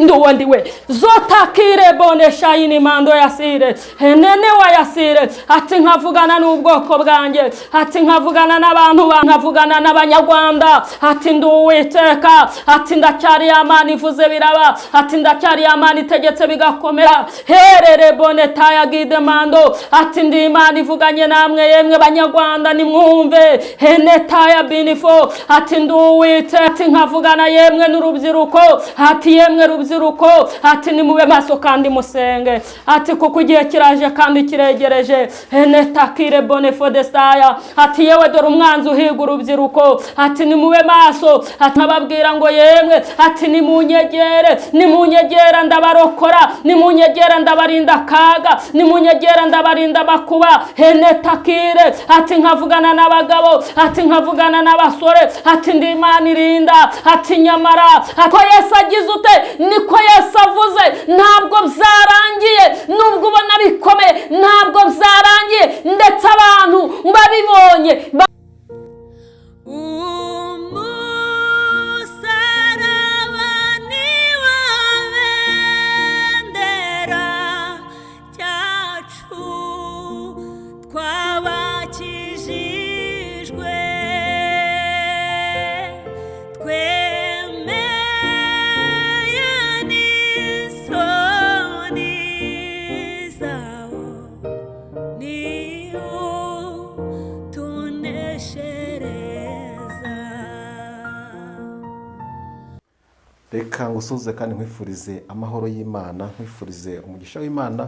Nduwandiwe zotakire bone shayini mando yasire henene wayasire. Ati nkavugana n'ubwoko bwanjye, ati nkavugana n'abantu ba nkavugana n'Abanyarwanda. Ati ndi Uwiteka, ati ndacyari ya Mana ivuze biraba, ati ndacyari ya Mana itegetse bigakomera. Herere bone tayagide mando. Ati ndi Imana ivuganye namwe, yemwe Banyarwanda, nimwumve hene taya binifo. Ati ndi Uwiteka. Ati nkavugana yemwe n'urubyiruko, ati yemwe rubyiruko, ati nimube maso kandi musenge, ati kuko igihe kiraje kandi kiregereje. Henetakire bone fodestaya. Ati yewe dore umwanzi uhiga urubyiruko, ati nimube maso. Ati nkababwira ngo yemwe, ati nimunyegere, nimunyegera ndabarokora, nimunyegera ndabarinda akaga, nimunyegera ndabarinda amakuba. Henetakire. Ati nkavugana n'abagabo, ati nkavugana n'abasore, ati ndi Imana irinda. Ati nyamara ko Yesu agize ute? Niko Yesu avuze, ntabwo byarangiye. Nubwo ubona bikomeye, ntabwo byarangiye, ndetse abantu babibonye. Umusaraba ni wo bendera ryacu, twabakijijwe, twemeye n'isoni zawo, niwo tuneshereza. Reka ngusuhuze kandi nkwifurize amahoro y'Imana, nkwifurize umugisha w'Imana,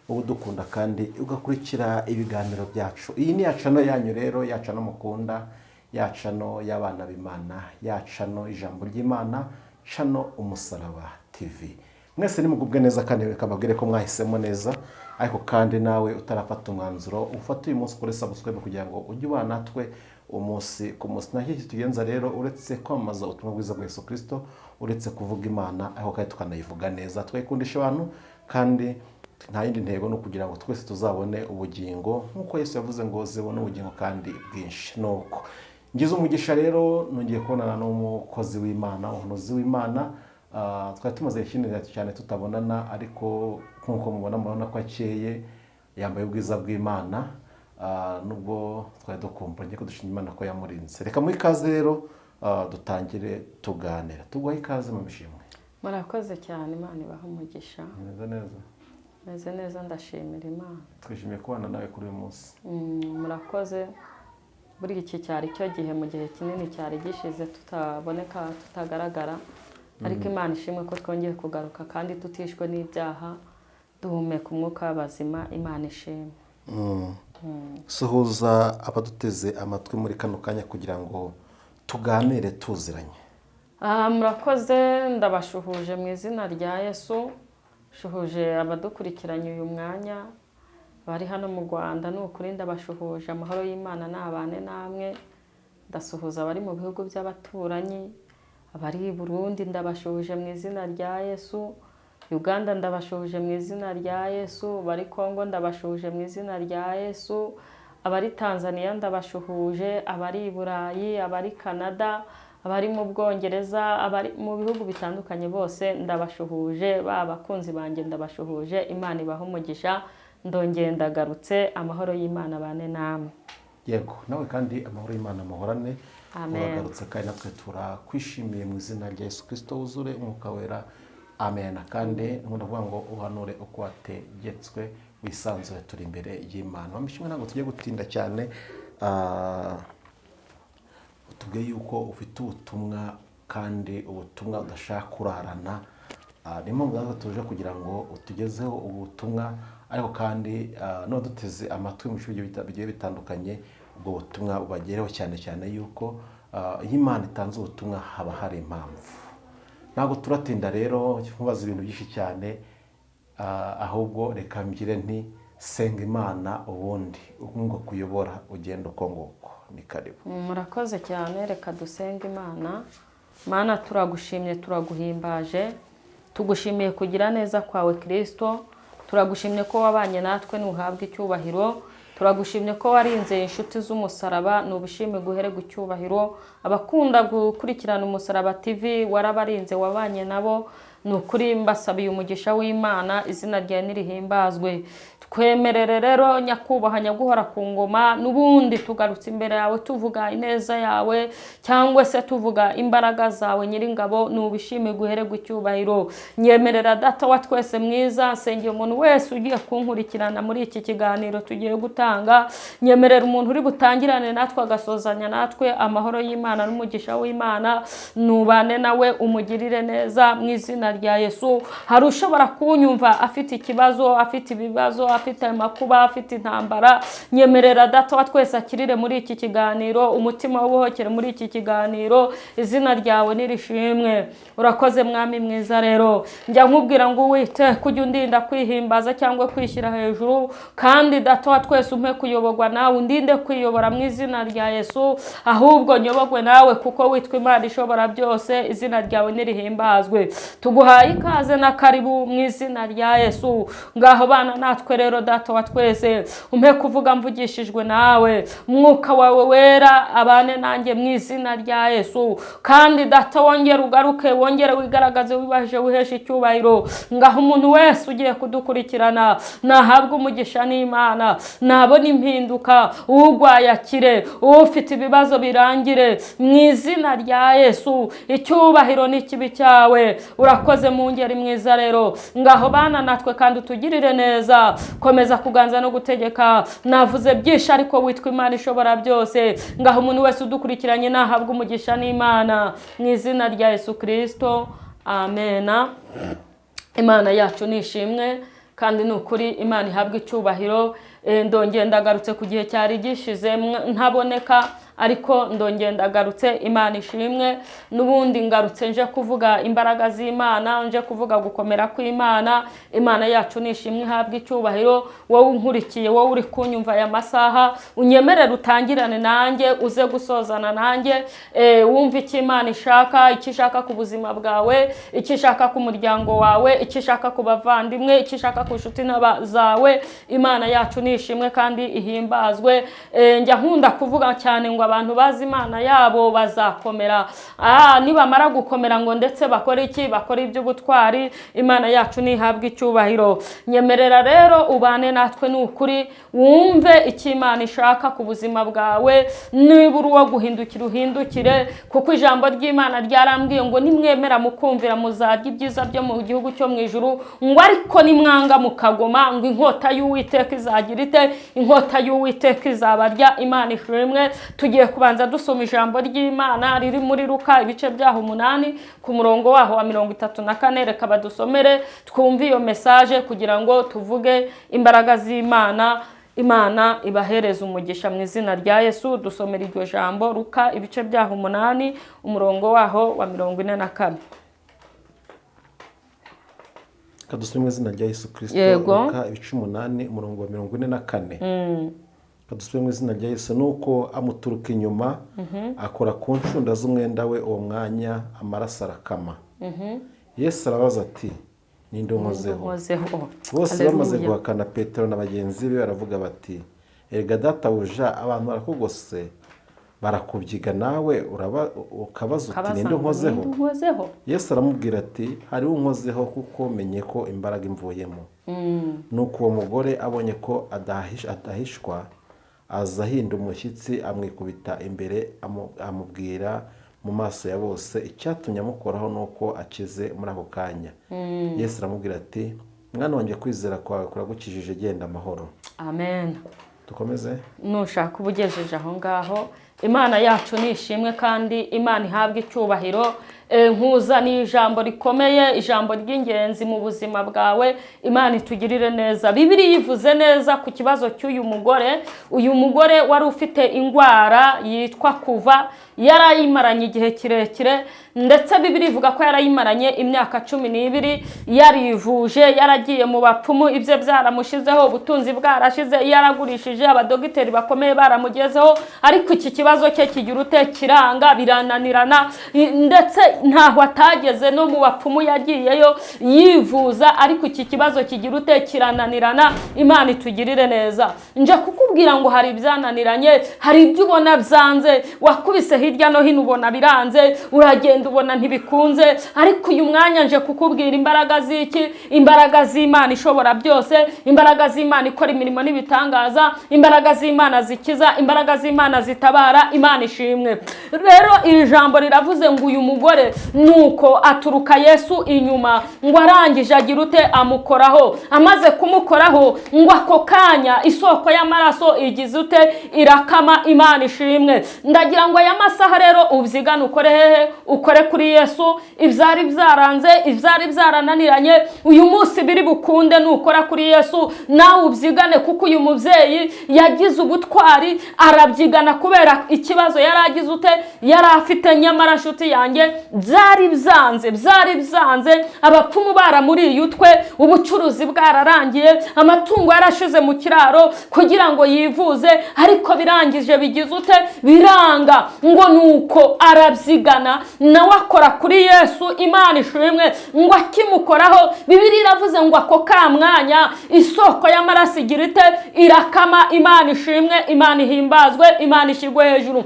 uba udukunda kandi ugakurikira ibiganiro byacu. Iyi ni ya channel yanyu rero, ya channel mukunda, ya channel y'abana b'Imana, ya channel ijambo ry'Imana, channel Umusaraba TV. Mwese nimugubwe neza kandi reka mbabwire ko mwahisemo neza. Ariko kandi nawe utarafata umwanzuro, ufate uyu munsi ukore subscribe kugira ngo ujye ubana natwe umunsi ku munsi. Nta kindi tugenza rero uretse kwamamaza ubutumwa bwiza bwa Yesu Kirisito, uretse kuvuga Imana, ariko kandi tukanayivuga neza, tukayikundisha abantu. Kandi nta yindi ntego, ni ukugira ngo twese tuzabone ubugingo nk'uko Yesu yavuze ngo zibone ubugingo kandi bwinshi. Nuko ngize umugisha rero, nongeye kubonana n'umukozi w'Imana, umuhanuzi w'Imana. Twari tumaze igihe kinini cyane tutabonana, ariko nk'uko mubona, murabona ko akeye, yambaye ubwiza bw'Imana. Nubwo twari dukumva ngiye dushima Imana ko yamurinze. Reka muri ikaze rero, dutangire tuganira. Tuguhe ikaze mu mishimwe. Murakoze cyane, Imana ibaha umugisha. Meze neza. Meze neza, ndashimira Imana. Twishimiye kubana nawe kuri uyu munsi. Murakoze. Buri iki cyari cyo gihe, mu gihe kinini cyari gishize tutaboneka, tutagaragara, ariko Imana ishimwe ko twongeye kugaruka kandi tutishwe n'ibyaha, duhumeka umwuka w'abazima. Imana ishimwe. Suhuza abaduteze amatwi muri kano kanya kugira ngo tuganire tuziranye. Murakoze, ndabashuhuje mu izina rya Yesu. Shuhuje abadukurikiranye uyu mwanya bari hano mu Rwanda, ni ukuri ndabashuhuje, amahoro y'Imana nabane namwe. Ndasuhuza abari mu bihugu by'abaturanyi, abari i Burundi ndabashuhuje mu izina rya Yesu, Uganda ndabashuhuje mu izina rya Yesu, abari Kongo ndabashuhuje mu izina rya Yesu, abari Tanzania ndabashuhuje, abari i Burayi, abari Canada, abari mu Bwongereza, abari mu bihugu bitandukanye bose ndabashuhuje, ba bakunzi banjye ndabashuhuje. Imana ibahe umugisha. Ndongeye ndagarutse, amahoro y'Imana bane namwe. Yego, nawe kandi amahoro y'Imana muhorane. Amen. Uragarutse kandi natwe turakwishimiye mu izina rya Yesu Kirisito, wuzure Umwuka Wera. Amen. Kandi nkunda kuvuga ngo uhanure uko wategetswe, wisanzure, turi imbere y'Imana. Mama, ntabwo tugiye gutinda cyane. Utubwiye yuko ufite ubutumwa kandi ubutumwa udashaka kurarana. Niyo mpamvu natwe tuje kugira ngo utugezeho ubutumwa, ariko kandi n'abaduteze amatwi mu bice bigiye bitandukanye ubwo butumwa bubagereho, cyane cyane yuko iyo Imana itanze ubutumwa haba hari impamvu. Ntabwo turatinda rero nkubaza ibintu byinshi cyane, ahubwo reka mbyire nti senga Imana, ubundi ngo kuyobora ugenda uko nguko. Ni karibu. Murakoze cyane, reka dusenge Imana. Mana, turagushimye, turaguhimbaje, tugushimiye kugira neza kwawe Kirisito, turagushimye ko wabanye natwe, ntuhabwe icyubahiro. Turagushimye ko warinze inshuti z'umusaraba, ni ubushime guhererwa icyubahiro. Abakunda gukurikirana Umusaraba TV warabarinze, wabanye nabo. Ni ukuri mbasabiye umugisha w'Imana, izina ryawe nirihimbazwe. Twemerere rero nyakubahwa nyaguhora ku ngoma, n'ubundi tugarutse imbere yawe tuvuga ineza yawe cyangwa se tuvuga imbaraga zawe nyiringabo, nubishimirwe uhererwe icyubahiro. Nyemerera Data wa twese mwiza, nsengeye umuntu wese ugiye kunkurikirana muri iki kiganiro tugiye gutanga. Nyemerera umuntu uri butangirane natwe agasozanya natwe, amahoro y'Imana n'umugisha w'Imana nubane nawe, umugirire neza mu izina rya Yesu. Hari ushobora kunyumva afite ikibazo, afite ibibazo, afite amakuba, afite intambara. Nyemerera Data wa twese akirire muri iki kiganiro, umutima w'ubuhokere muri iki kiganiro, izina ryawe nirishimwe. Urakoze Mwami mwiza. Rero njya nkubwira ngo Uwiteka ujye undinda kwihimbaza cyangwa kwishyira hejuru, kandi Data wa twese umpe kuyoborwa nawe, undinde kwiyobora mu izina rya Yesu, ahubwo nyobogwe nawe kuko witwa Imana ishobora byose, izina ryawe nirihimbazwe. Tuguhaye ikaze na karibu mu izina rya Yesu. Ngaho bana natwe rero Data wa twese, umpe kuvuga mvugishijwe nawe, umwuka wawe wera abane nanjye mu izina rya Yesu. Kandi Data wongere ugaruke, wongere wigaragaze, wibahije, wiheshe icyubahiro. Ngaho umuntu wese ugiye kudukurikirana nahabwe umugisha n'Imana, nabona impinduka, urwaye akire, ufite ibibazo birangire mu izina rya Yesu. Icyubahiro n'ikibi cyawe. Urakoze mu ngeri mwiza. Rero ngaho bana natwe kandi utugirire neza, komeza kuganza no gutegeka. Navuze byinshi ariko witwa Imana ishobora byose. Ngaho umuntu wese udukurikiranye nahabwe umugisha n'Imana mu izina rya Yesu Kristo, amena. Imana yacu ni ishimwe kandi ni ukuri Imana ihabwa icyubahiro. Ndongeye ndagarutse ku gihe cyari gishize ntaboneka, ariko ndongeye ndagarutse, Imana ishimwe. N'ubundi ngarutse nje kuvuga imbaraga z'Imana, nje kuvuga gukomera kw'Imana. Imana yacu ni ishimwe ihabwa icyubahiro. Wowe unkurikiye, wowe uri kunyumva aya masaha, unyemerere utangirane nanjye, uze gusozana nanjye, wumve icyo Imana ishaka, icyo ishaka ku buzima bwawe, icyo ishaka ku muryango wawe, icyo ishaka ku bavandimwe, icyo ishaka ku nshuti zawe. Imana yacu ni ishimwe kandi ihimbazwe. Njya nkunda kuvuga cyane ngo abantu bazi Imana yabo bazakomera. Nibamara gukomera ngo ndetse bakore iki? Bakore iby'ubutwari. Imana yacu nihabwe icyubahiro. Nyemerera rero ubane natwe ni ukuri, wumve icyo Imana ishaka ku buzima bwawe. Niba uri uwo guhindukira uhindukire, kuko ijambo ry'Imana ryarambwiye ngo nimwemera mukumvira muzarya ibyiza byo mu gihugu cyo mu ijuru, ngo ariko nimwanga mukagoma ngo inkota y'Uwiteka izagira ite? Inkota y'Uwiteka izabarya. Imana ishimwe. Tugiye kubanza dusoma ijambo ry'Imana riri muri Luka ibice byaho 8 ku murongo waho wa 34. Reka badusomere twumve iyo message kugira ngo tuvuge imbaraga z'Imana. Imana ibahereza umugisha mu izina rya Yesu. Dusomera iryo jambo Luka ibice byaho 8 umurongo waho wa 44. Kadusome mu izina rya Yesu Kristo. Luka ibice 8 umurongo wa 44. Kadusome mu izina rya Yesu. Nuko amuturuka inyuma akora ku ncunda z'umwenda we, uwo mwanya amaraso arakama. Yesu arabaza ati ninde unkozeho? Bose bamaze guhakana, Petero na bagenzi be baravuga bati erega databuja, abantu barakugose barakubyiga, nawe ukabaza uti ninde unkozeho? Yesu aramubwira ati hari unkozeho kuko menye ko imbaraga imvuyemo. Nuko uwo mugore abonye ko adahishwa, aza ahinda umushyitsi, amwikubita imbere, amubwira mu maso ya bose icyatumye amukoraho nuko akize muri ako kanya. Yesu aramubwira ati mwana wanjye, kwizera kwawe kuragukijije, genda amahoro. Amen. Dukomeze. Nushaka ubugejeje aho ngaho. Imana yacu ni ishimwe kandi Imana ihabwa icyubahiro. Nkuza ni ijambo rikomeye, ijambo ry'ingenzi mu buzima bwawe. Imana itugirire neza. Bibiliya ivuze neza ku kibazo cy'uyu mugore. Uyu mugore wari ufite indwara yitwa kuva, yarayimaranye igihe kirekire, ndetse Bibiliya ivuga ko yarayimaranye imyaka 12, yarivuje, yaragiye mu bapfumu, ibye byaramushizeho, ubutunzi bwarashize, yaragurishije, abadogiteri bakomeye baramugezeho, ariko iki kibazo cye kigira ute? Kiranga, birananirana, ndetse Ntaho atageze, no mu bapfumu yagiyeyo yivuza, ariko iki kibazo kigira ute? Kirananirana. Imana itugirire neza. Nje kukubwira ngo hari ibyananiranye, hari ibyo ubona byanze, wakubise hirya no hino ubona biranze, uragenda ubona ntibikunze, ariko uyu mwanya nje kukubwira imbaraga z'iki? Imbaraga z'Imana ishobora byose, imbaraga z'Imana ikora imirimo n'ibitangaza, imbaraga z'Imana zikiza, imbaraga z'Imana zitabara. Imana ishimwe. Rero iri jambo riravuze ngo uyu mugore nuko aturuka Yesu inyuma, ngo arangije agira ute? Amukoraho. Amaze kumukoraho, ngo ako kanya isoko y'amaraso igize ute? Irakama. Imana ishimwe. Ndagira ngo aya masaha rero ubyigane, ukore hehe? Ukore kuri Yesu. Ibyari byaranze, ibyari byarananiranye, uyu munsi biri bukunde nukora kuri Yesu. Nawe ubyigane, kuko uyu mubyeyi yagize ubutwari arabyigana kubera ikibazo yari agize ute? Yari afite. Nyamara nshuti yanjye, byari byanze, byari byanze, abapfumu baramuriye utwe, ubucuruzi bwararangiye, amatungo yarashize mu kiraro kugira ngo yivuze, ariko birangije bigize ute? Biranga. Ngo nuko arabyigana, nawe akora kuri Yesu. Imana ishimwe. Ngo akimukoraho, Bibiliya iravuze ngo ako ka mwanya isoko y'amaraso igira ite? Irakama. Imana ishimwe, Imana ihimbazwe, Imana ishyirwe hejuru.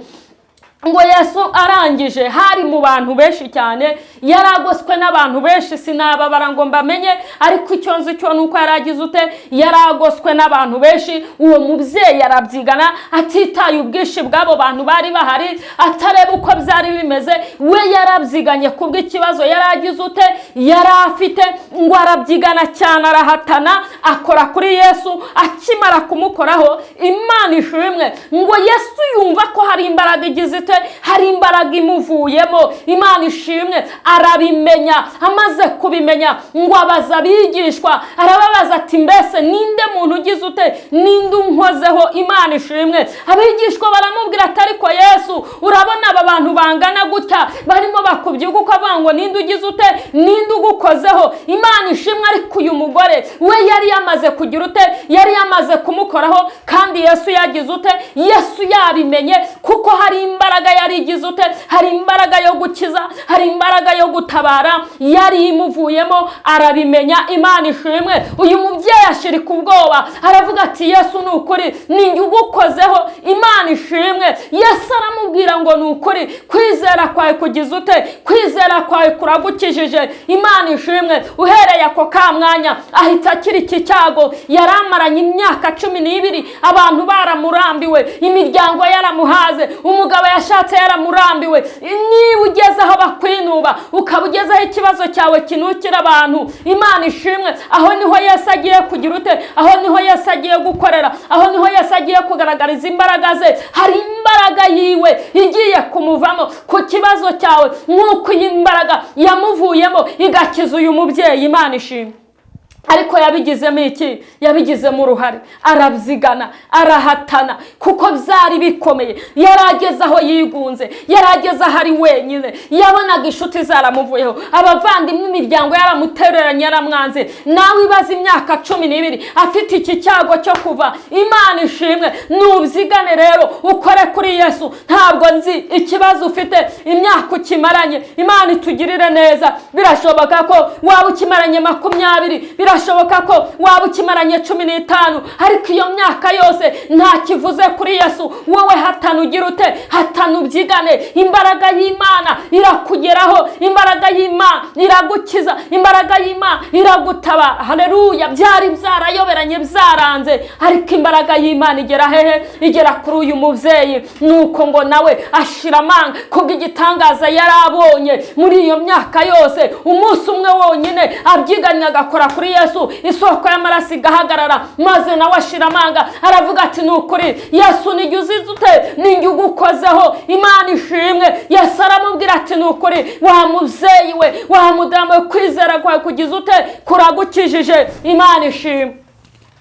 Ngo Yesu arangije, hari mu bantu benshi cyane, yaragoswe n'abantu benshi, sinababara ngo mbamenye, ariko icyo nzi cyo ni uko yaragize ute? Yaragoswe n'abantu benshi. Uwo mubyeyi arabyigana, atitaye ubwinshi bw'abo bantu bari bahari, atareba uko byari bimeze, we yarabyiganye kubw'ikibazo yaragize ute? Yari afite. Ngo arabyigana cyane, arahatana, akora kuri Yesu. Akimara kumukoraho, Imana ishimwe, ngo Yesu yumva ko hari imbaraga igize ite? Hari imbaraga imuvuyemo. Imana ishimwe. Arabimenya. Amaze kubimenya, ngo abaza abigishwa, arababaza ati: "Mbese ninde muntu ugize ute? Ninde unkozeho?" Imana ishimwe. Abigishwa baramubwira ati: "Ariko Yesu, urabona aba bantu bangana gutya barimo bakubyuka, ukavuga ngo ninde ugize ute? Ninde ugukozeho?" Imana ishimwe. Ariko uyu mugore we yari yamaze kugira ute? Yari yamaze kumukoraho, kandi Yesu yagize ute? Yesu yabimenye, kuko hari imbaraga yari igize ute? Hari imbaraga yo gukiza, hari imbaraga yo gutabara yari imuvuyemo, arabimenya. Imana ishimwe. Uyu mubyeyi ashirika ubwoba, aravuga ati: "Yesu, ni ukuri ninjye ugukozeho." Imana ishimwe. Yesu aramubwira ngo: "Ni ukuri kwizera kwawe kugize ute? Kwizera kwawe kuragukijije." Imana ishimwe. Uhereye ako ka mwanya ahita akira iki cyago yari amaranye imyaka 12, abantu baramurambiwe, imiryango yaramuhaze, umugabo yashatse yaramurambiwe. Niba ugeze aho bakwinuba, ukaba ugeze aho ikibazo cyawe kinukira abantu, Imana ishimwe, aho niho Yesu agiye kugira ute? Aho niho Yesu agiye gukorera, aho niho Yesu agiye kugaragariza imbaraga ze. Hari imbaraga yiwe igiye kumuvamo ku kibazo cyawe, nk'uko iyi mbaraga yamuvuyemo igakiza uyu mubyeyi. Imana ishimwe. Ariko yabigizemo iki? Yabigizemo uruhare, arabyigana, arahatana, kuko byari bikomeye. Yari ageze aho yigunze, yari ageze aho ari wenyine, yabonaga inshuti zaramuvuyeho, abavandimwe, imiryango yaramutereranye, yaramwanze. Nawe ibaze imyaka 12 afite iki cyago cyo kuva. Imana ishimwe. Nubyigane rero ukore kuri Yesu. Ntabwo nzi ikibazo ufite, imyaka ukimaranye. Imana itugirire neza. Birashoboka ko waba ukimaranye 20, birashoboka ko waba ukimaranye 15, ariko iyo myaka yose nta kivuze kuri Yesu. Wowe hatana, ugira ute? Hatana, ubyigane. Imbaraga y'Imana irakugeraho, imbaraga y'Imana iragukiza, imbaraga y'Imana iragutabara. Haleluya. Byari byarayoberanye, byaranze, ariko imbaraga y'Imana igera hehe? Igera kuri uyu mubyeyi. Nuko ngo nawe ashira amanga kubw'igitangaza yari abonye muri iyo myaka yose, umunsi umwe wonyine abyiganye agakora kuri Yesu, isoko y'amaraso igahagarara, maze nawe ashira amanga, aravuga ati: "Ni ukuri Yesu, nijya uzize ute? Ninjye ugukozeho." Imana ishimwe. Yesu aramubwira ati: "Ni ukuri wa mubyeyi we, wa mudamu we, kwizera kwawe kugize ute? Kuragukijije." Imana ishimwe.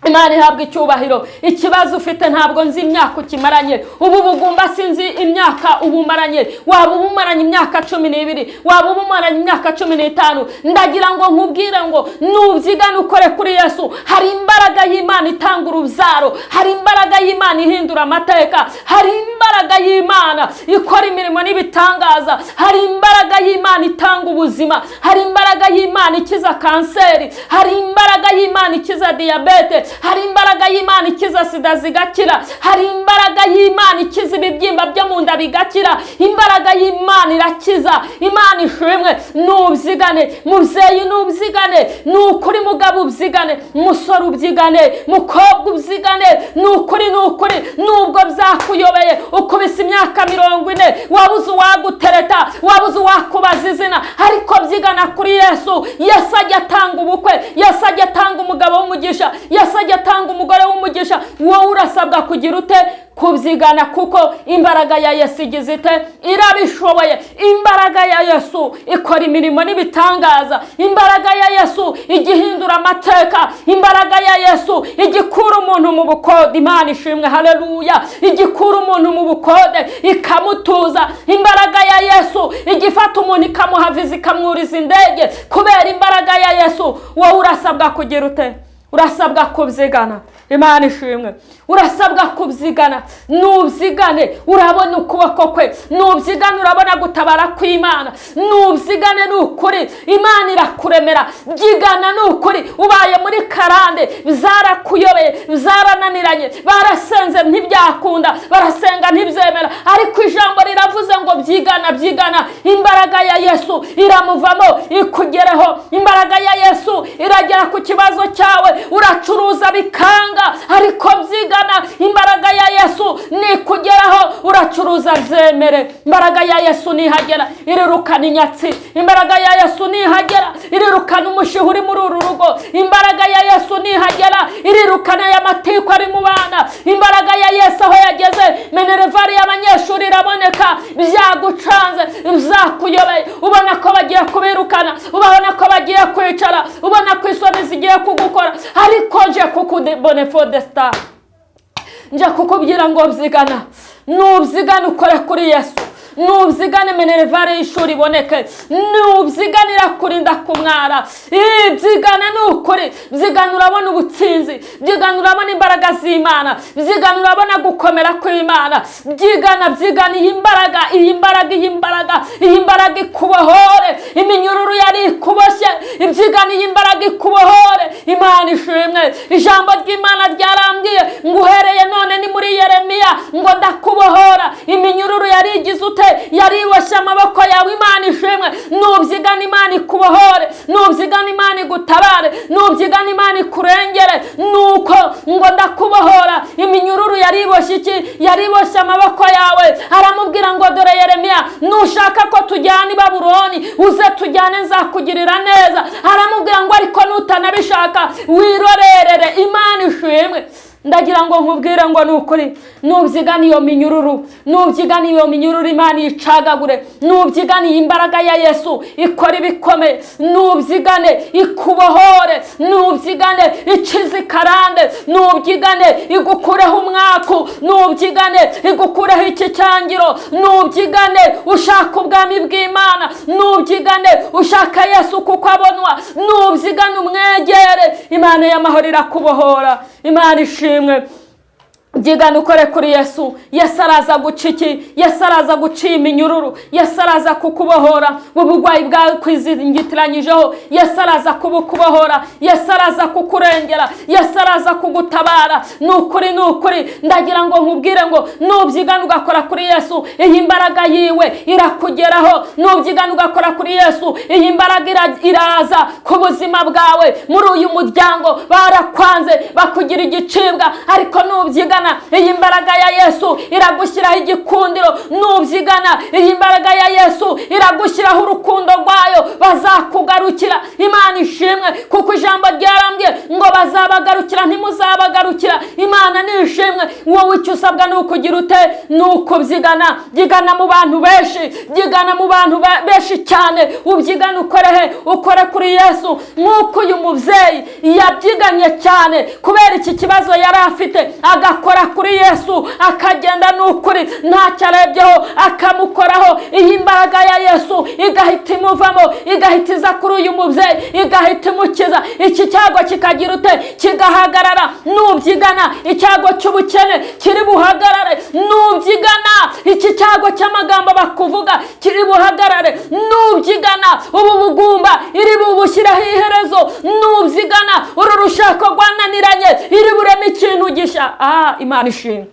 Imana ihabwa icyubahiro. Ikibazo ufite ntabwo nzi imyaka ukimaranye, ubu bugumba sinzi imyaka ubumaranye, waba ubumaranye imyaka 12, waba ubumaranye imyaka 15. Ndagira ngo nkubwire ngo nubyigane ukore kuri Yesu. Hari imbaraga y'Imana itanga urubyaro, hari imbaraga y'Imana ihindura amateka, hari imbaraga y'Imana ikora imirimo n'ibitangaza, hari imbaraga y'Imana itanga ubuzima, hari imbaraga y'Imana ikiza kanseri, hari imbaraga y'Imana ikiza diyabete, hari imbaraga y'Imana ikiza sida zigakira, hari imbaraga y'Imana ikiza ibibyimba byo mu nda bigakira. Imbaraga y'Imana irakiza. Imana ishimwe. Nubyigane mubyeyi, nubyigane, ni ukuri mugabo ubyigane, musore ubyigane, mukobwa ubyigane, ni ukuri, ni ukuri. Nubwo byakuyobeye ukubise imyaka 40, wabuze uwagutereta, wabuze uwakubaza izina, ariko byigana kuri Yesu. Yesu ajya atanga ubukwe, Yesu ajya atanga umugabo w'umugisha, Yesu ajya atanga umugore w'umugisha. Wowe urasabwa kugira ute? Kubyigana, kuko imbaraga ya Yesu igize ite? Irabishoboye. Imbaraga ya Yesu ikora imirimo n'ibitangaza, imbaraga ya Yesu igihindura amateka, imbaraga ya Yesu igikura umuntu mu bukode. Imana ishimwe, haleluya. Igikura umuntu mu bukode ikamutuza. Imbaraga ya Yesu igifata umuntu ikamuha viza, ikamwuriza indege kubera imbaraga ya Yesu. Wowe urasabwa kugira ute? Urasabwa kubyigana. Imana ishimwe. Urasabwa kubyigana. Nubyigane urabona ukuboko kwe, nubyigane urabona gutabara kw'Imana, nubyigane ni ukuri Imana irakuremera. Byigana ni ukuri. Ubaye muri karande, byarakuyobeye, byarananiranye, barasenze ntibyakunda, barasenga ntibyemera, ariko ijambo riravuze ngo byigana, byigana. Imbaraga ya Yesu iramuvamo ikugereho. Imbaraga ya Yesu iragera ku kibazo cyawe. Uracuruza bikanga, ariko byigana, imbaraga ya Yesu nikugeraho, uracuruza byemere. Imbaraga ya Yesu nihagera irirukana inyatsi, imbaraga ya Yesu nihagera irirukana umushiha uri muri uru rugo, imbaraga ya Yesu nihagera irirukana aya matiku ari mu bana. Imbaraga ya Yesu aho yageze, minervari y'abanyeshuri iraboneka. Byagucanze, byakuyobeye, ubona ko bagiye kubirukana, ubona ko bagiye kwicara, ubona ko isoni zigiye kugukora, ariko nje kukubonefodesta, nje kukubwira ngo byigana. Nubyigane ukore kuri Yesu, nubyigane minerivare y'ishuri iboneke, nubyigane irakurinda kumwara. Byigane ni ukuri, byigane urabona ubutsinzi, byigane urabona imbaraga z'Imana, byigane urabona gukomera kw'Imana. Byigana, byigane iyi mbaraga, iyi mbaraga, iyi mbaraga, iyi mbaraga ikubohore iminyururu yari ikuboshye. Ibyigane iyi mbaraga ikubohore. Imana ishimwe. Ijambo ry'Imana ryarambwiye ngo uhereye none, ni muri Yeremiya, ngo ndakubohora iminyururu yari igize ute? Yariboshye amaboko yawe. Imana ishimwe. Nubyigana Imana ikubohore, nubyigana Imana igutabare, nubyigana Imana ikurengere. Nuko ngo ndakubohora iminyururu yariboshye iki? Yariboshye amaboko yawe. Aramubwira ngo dore Yeremiya, nushaka ko tujyana i Babuloni uze tujyane, nzakugirira neza. Aramubwira ngo ariko nutanabishaka wirorerere. Imana ishimwe. Ndagira ngo nkubwire ngo ni ukuri, nubyigana iyo minyururu, nubyigana iyo minyururu Imana icagagure, nubyigana iyi mbaraga ya Yesu ikora ibikomeye, nubyigane ikubohore, nubyigane ikize karande, nubyigane igukureho umwaku, nubyigane igukureho iki cyangiro, nubyigane ushaka ubwami bw'Imana, nubyigane ushaka Yesu kuko abonwa, nubyigane umwegere. Imana y'amahoro irakubohora. Imana ishimwe. Byigana ukore kuri Yesu. Yesu araza guca iki? Yesu araza guca iminyururu. Yesu araza kukubohora uburwayi bwakwizingitiranyije. Yesu araza kubukubohora. Yesu araza kukurengera. Yesu araza kugutabara. Ni ukuri, ni ukuri. Ndagira ngo nkubwire ngo nubyigana ugakora kuri Yesu, iyi mbaraga yiwe irakugeraho. Nubyigana ugakora kuri Yesu, iyi mbaraga iraza ku buzima bwawe. Muri uyu muryango barakwanze bakugira igicibwa, ariko nubyigana Iyi mbaraga ya Yesu iragushyiraho igikundiro. Nubyigana, iyi mbaraga ya Yesu iragushyiraho urukundo rwayo, bazakugarukira. Imana ishimwe, kuko ijambo ryarambwiye ngo bazabagarukira, ntimuzabagarukira. Imana ni ishimwe. Wowe icyo usabwa ni ukugira ute? Ni ukubyigana. Byigana mu bantu benshi, byigana mu bantu benshi cyane. Ubyigana ukore he? Ukore kuri Yesu, nk'uko uyu mubyeyi yabyiganye cyane kubera iki kibazo yari afite, agakora kuri Yesu, akagenda n'ukuri ntacyo arebyeho, akamukoraho. Iyi mbaraga ya Yesu igahita imuvamo, igahita iza kuri uyu mubyeyi, igahita imukiza. Iki cyago kikagira ute? Kigahagarara. Nubyigana, icyago cy'ubukene kiri buhagarare. Nubyigana, iki cyago cy'amagambo bakuvuga kiri buhagarare. Nubyigana, ubu bugumba iri bubushyireho iherezo. Nubyigana, uru rushako rwananiranye iri bureme ikintu gishya. Imana ishimwe.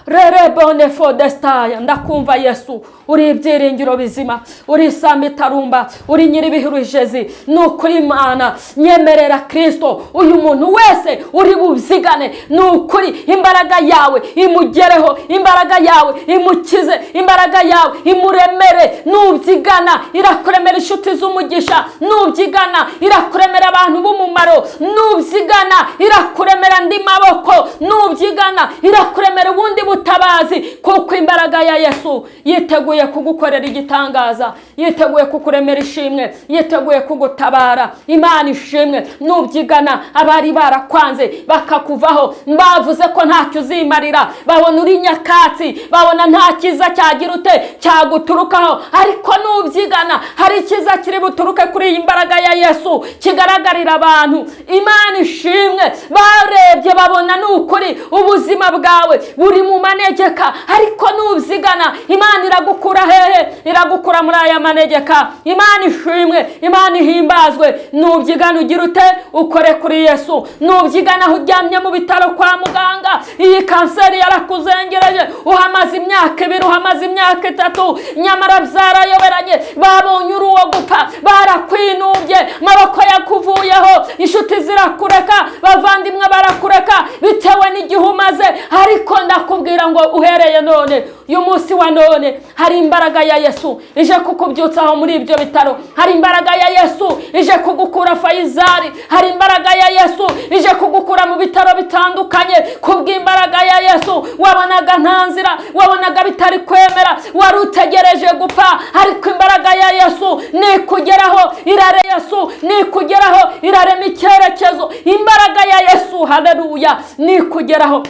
Rere bone fodestaya, ndakumva Yesu, uri ibyiringiro bizima, uri isamba itarumba, uri nyir'ibihurujezi. Ni ukuri Imana nyemerera Kristo, uyu muntu wese uri bubyigane, ni ukuri imbaraga yawe imugereho, imbaraga yawe imukize, imbaraga yawe imuremere. Nubyigana irakuremera inshuti z'umugisha, nubyigana irakuremera abantu b'umumaro, nubyigana irakuremera andi maboko, nubyigana irakuremera ubundi butabazi, kuko imbaraga ya Yesu yiteguye kugukorera igitangaza, yiteguye kukuremera ishimwe, yiteguye kugutabara. Imana ishimwe. Nubyigana, abari barakwanze bakakuvaho, bavuze ko ntacyo uzimarira, babona uri nyakatsi, babona nta cyiza cyagira ute cyaguturukaho, ariko nubyigana hari icyiza kiri buturuke kuri iyi mbaraga ya Yesu kigaragarira abantu. Imana ishimwe. Barebye babona ni ukuri ubuzima bwawe buri mu manegeka, ariko nubyigana Imana iragukura hehe? Iragukura muri aya manegeka. Imana ishimwe, Imana ihimbazwe. Nubyigana ugira ute? Ukore kuri Yesu. Nubyigana aho uryamye mu bitaro kwa muganga, iyi kanseri yarakuzengereje, uhamaze imyaka 2, uhamaze imyaka 3, nyamara byarayoberanye, babonye uri uwo gupfa, barakwinubye, maboko yakuvuyeho, inshuti zirakureka, bavandimwe barakureka bitewe n'igihe umaze. Ariko ndakubwira ngo uhereye none, uyu munsi wa none, hari imbaraga ya Yesu ije kukubyutsaho muri ibyo bitaro, hari imbaraga ya Yesu ije kugukura Fayizari, hari imbaraga ya Yesu ije kugukura mu bitaro bitandukanye. Kubw'imbaraga ya Yesu wabonaga nta nzira, wabonaga bitari kwemera, wari utegereje gupfa, ariko imbaraga ya Yesu nikugeraho irare. Yesu nikugeraho irarema icyerekezo. Imbaraga ya Yesu, haleluya, nikugeraho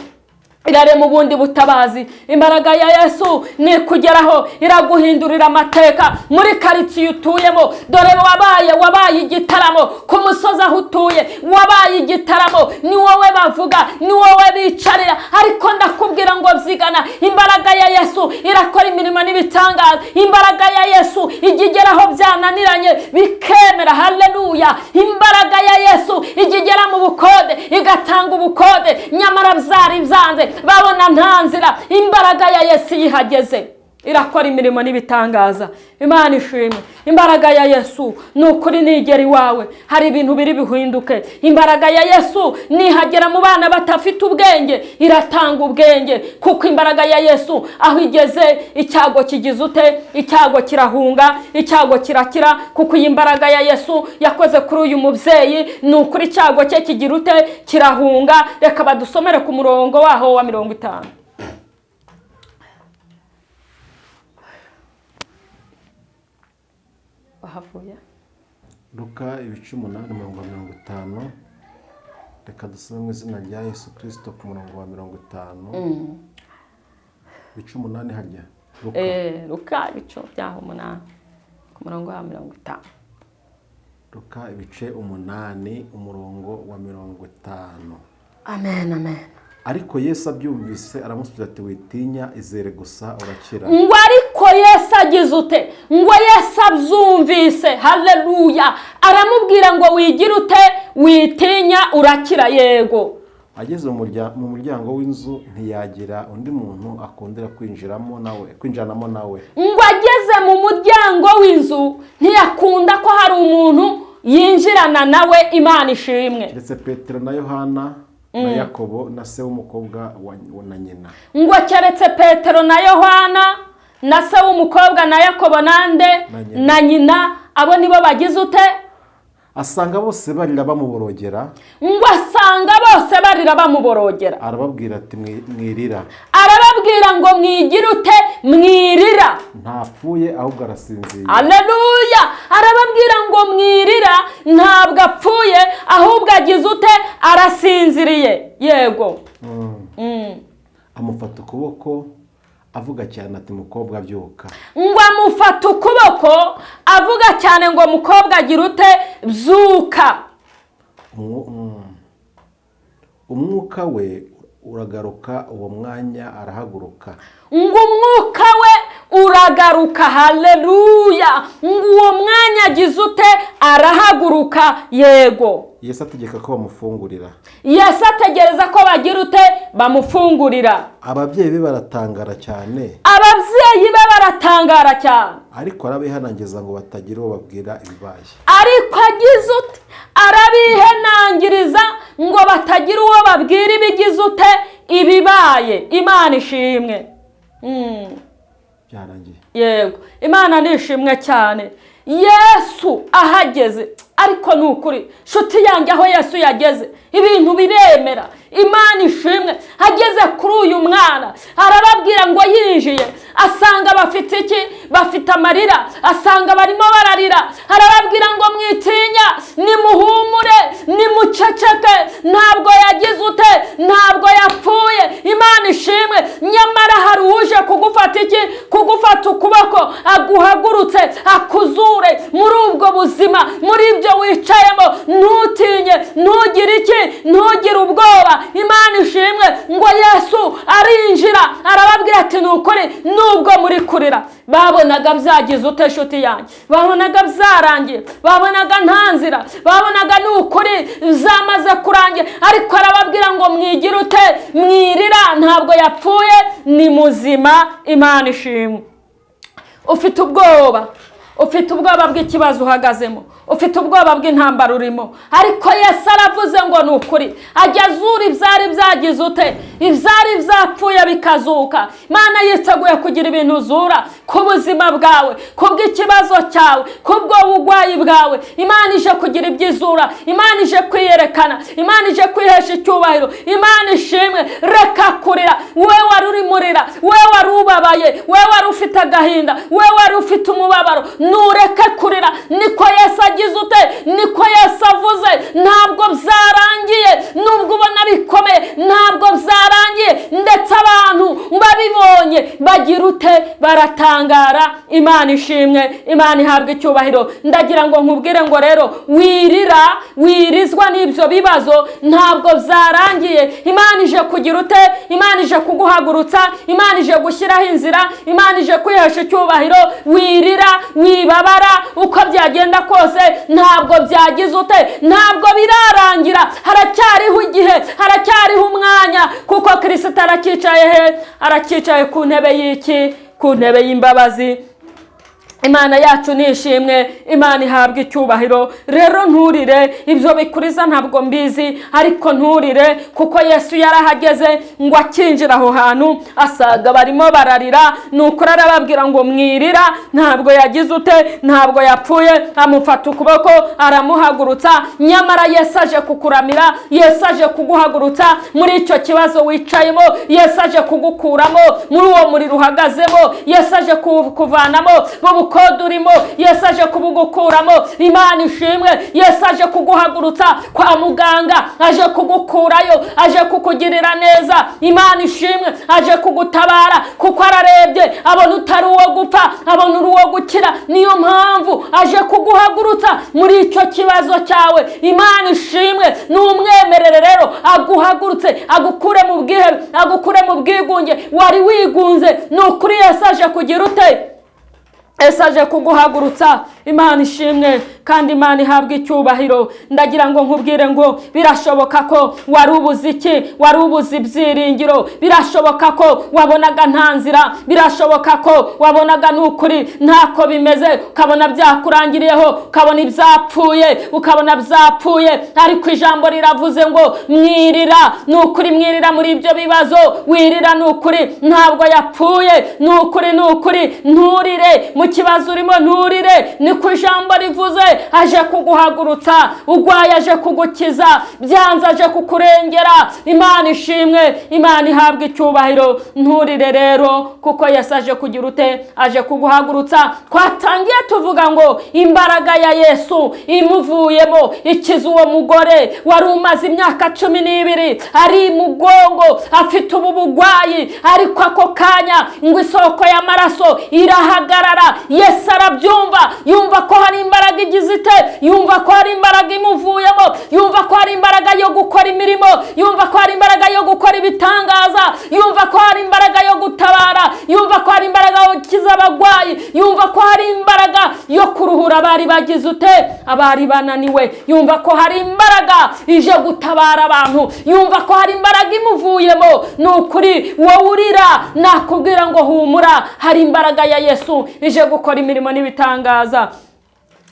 irarema ubundi butabazi. Imbaraga ya Yesu nikugeraho iraguhindurira amateka muri karitsiye utuyemo. Dore wabaye igitaramo ku musozi aho utuye, wabaye igitaramo, ni wowe bavuga, ni wowe bicarira, ariko ndakubwira ngo byigana. Imbaraga ya Yesu irakora imirimo n'ibitangaza. Imbaraga ya Yesu ijya igeraho byananiranye bikemera. Haleluya. Imbaraga ya Yesu ijya igera mu bukode igatanga ubukode, nyamara byari byanze, babona nta nzira. Imbaraga ya Yesu yihageze irakora imirimo n'ibitangaza. Imana ishimwe. Imbaraga ya Yesu ni ukuri nigera iwawe hari ibintu biri bihinduke. Imbaraga ya Yesu nihagera mu bana batafite ubwenge iratanga ubwenge, kuko imbaraga ya Yesu aho igeze icyago kigize ute? Icyago kirahunga, icyago kirakira, kuko iyi mbaraga ya Yesu yakoze kuri uyu mubyeyi, ni ukuri icyago cye kigira ute? Kirahunga. Reka badusomere ku murongo waho wa 50. Bahavuye Luka ibice 8 umurongo wa 50. Reka dusome mu izina rya Yesu Kristo ku murongo wa 50. Ibice 8 hajya Luka. Luka ibice byaho 8 ku murongo wa 50. Luka ibice 8 umurongo wa 50. Amen, amen. Ariko Yesu abyumvise aramusubiza ati witinya, izere gusa urakira. Ngo ariko Yesu agize ute? Ngo Yesu abyumvise, haleluya, aramubwira ngo wigira ute? Witinya, urakira. Yego. Ageze mu muryango w'inzu ntiyagira undi muntu akundira kwinjiranamo nawe. Ngo ageze mu muryango w'inzu ntiyakunda ko hari umuntu yinjirana nawe. Imana ishimwe. Keretse Petero na Yohana Na Yakobo na se w'umukobwa na nyina. Ngo keretse Petero na Yohana na se w'umukobwa na Yakobo nande? Na nyina. Na nyina. Abo nibo bagize ute? Asanga bose barira bamuborogera. Ngo asanga bose barira bamuborogera. Arababwira ati: "Mwirira." Arababwira ngo: "Mwigire ute? Mwirira." "Ntapfuye, ahubwo arasinziriye." Aleluya! Arababwira ngo: "Mwirira, ntabwo apfuye, ahubwo agize ute? Arasinziriye." Yego. Amufata ukuboko, avuga cyane ati: "Mukobwa, byuka." Ngo amufata ukuboko, avuga cyane ngo: "Mukobwa, agira ute? Byuka." Umwuka we uragaruka uwo mwanya, arahaguruka. Ngo umwuka we uragaruka, haleluya! Ngo uwo mwanya agize ute? Arahaguruka. Yego. Yesu ategeka ko bamufungurira. Yesu ategereza ko bagira ute? Bamufungurira. Ababyeyi be baratangara cyane. Ababyeyi be baratangara cyane. Ariko arabihanangiza ngo batagira uwo babwira ibibaye. Ariko agize ute? Arabihenangiriza ngo batagira uwo babwira ibigize ute? Ibibaye. Imana ishimwe. Byarangiye. Yego, Imana nishimwe cyane. Yesu ahageze, ariko ni ukuri nshuti yanjye, aho Yesu yageze ibintu biremera. Imana ishimwe. Ageze kuri uyu mwana, arababwira ngo yinjiye asanga bafite iki? Bafite amarira. Asanga barimo bararira, arababwira ngo: "Mwitinya, nimuhumure, nimuceceke, ntabwo yagize ute? Ntabwo yapfuye." Imana ishimwe. Nyamara hari uje kugufata iki? Kugufata ukuboko, aguhagurutse, akuzure muri ubwo buzima, muri ibyo wicayemo. Ntutinye, ntugire iki? Ntugire ubwoba. Imana ishimwe. Ngo Yesu arinjira, arababwira ati: "Ni ukuri, nubwo muri kurira." Babonaga byagize ute, nshuti yanjye? Babonaga byarangiye, babonaga nta nzira, babonaga ni ukuri zamaze kurangira. Ariko arababwira ngo: "Mwigire ute? Mwirira, ntabwo yapfuye, ni muzima." Imana ishimwe. Ufite ubwoba, ufite ubwoba bw'ikibazo uhagazemo, ufite ubwoba bw'intambara urimo, ariko Yesu aravuze ngo ni ukuri ajya azura ibyari byagize ute? Ibyari byapfuye bikazuka. Imana yiteguye kugira ibintu uzura ku buzima bwawe, ku bw'ikibazo cyawe, ku bwo burwayi bwawe. Imana ije kugira ibyo izura, Imana ije kwiyerekana, Imana ije kwihesha icyubahiro. Imana ishimwe. Reka kurira, we wari urimo urira, we wari ubabaye, we wari ufite agahinda, we wari ufite umubabaro, nureke kurira. Niko Yesu agize ute? Niko Yesu avuze. Ntabwo byarangiye, nubwo ubona bikomeye, ntabwo byarangiye. Ndetse abantu babibonye bagira ute? Baratangara. Imana ishimwe, Imana ihabwa icyubahiro. Ndagira ngo nkubwire ngo rero wirira, wirizwa n'ibyo bibazo, ntabwo byarangiye. Imana ije kugira ute? Imana ije kuguhagurutsa, Imana ije gushyiraho inzira, Imana ije kwihesha icyubahiro. Wirira, wibabara, uko byagenda kose ntabwo byagize ute? Ntabwo birarangira. Haracyariho igihe, haracyariho umwanya, kuko Kirisito aracyicaye he? Aracyicaye ku ntebe y'iki? Ku ntebe y'imbabazi. Imana yacu ni ishimwe, Imana ihabwa icyubahiro. Rero nturire, ibyo bikuriza ntabwo mbizi, ariko nturire, kuko Yesu yarahageze. Ngo akinjira aho hantu asaga barimo bararira, ni ukuri arababwira ngo: "Mwirira, ntabwo yagize ute? Ntabwo yapfuye." Amufata ukuboko, aramuhagurutsa. Nyamara Yesu aje kukuramira, Yesu aje kuguhagurutsa muri icyo kibazo wicayemo, Yesu aje kugukuramo muri uwo muriro uhagazemo, Yesu aje kukuvanamo mu bukode urimo, Yesu aje kubugukuramo. Imana ishimwe. Yesu aje kuguhagurutsa kwa muganga, aje kugukurayo, aje kukugirira neza. Imana ishimwe. Aje kugutabara, kuko ararebye abona utari uwo gupfa, abona uri uwo gukira. Niyo mpamvu aje kuguhagurutsa muri icyo kibazo cyawe. Imana ishimwe. Ni umwemerere rero aguhagurutse, agukure mu bwihebe, agukure mu bwigunge wari wigunze. Ni ukuri Yesu aje kugira ute? Yesu aje kuguhagurutsa. Imana ishimwe kandi Imana ihabwe icyubahiro. Ndagira ngo nkubwire ngo birashoboka ko wari ubuze iki, wari ubuze ibyiringiro, birashoboka ko wabonaga nta nzira, birashoboka ko wabonaga n'ukuri ntako bimeze, ukabona byakurangiriyeho, ukabona ibyapfuye, ukabona byapfuye, ariko ijambo riravuze ngo mwirira, ni ukuri mwirira muri ibyo bibazo, wirira ni ukuri ntabwo yapfuye, ni ukuri, ni ukuri nturire mu kibazo urimo, nturire, niko ijambo rivuze. Aje kuguhagurutsa, urwaye aje kugukiza, byanze aje kukurengera. Imana ishimwe, Imana ihabwe icyubahiro. Nturire rero kuko Yesu aje kugira ute, aje kuguhagurutsa. Twatangiye tuvuga ngo imbaraga ya Yesu imuvuyemo ikiza uwo mugore wari umaze imyaka 12 ari mugongo afite ubu bugwayi, ariko ako kanya ngo isoko y'amaraso irahagarara. Yesu arabyumva, yumva ko hari imbaraga igize ite, yumva ko hari imbaraga imuvuyemo, yumva ko hari imbaraga yo gukora imirimo, yumva ko hari imbaraga yo gukora ibitangaza, yumva ko hari imbaraga yo gutabara, yumva ko hari imbaraga yo gukiza abagwayi, yumva ko hari imbaraga yo kuruhura abari bagize ute, abari bananiwe, yumva ko hari imbaraga ije gutabara abantu, yumva ko hari imbaraga imuvuyemo. Ni ukuri wowe urira nakubwira ngo humura, hari imbaraga ya Yesu ije gukora imirimo n'ibitangaza.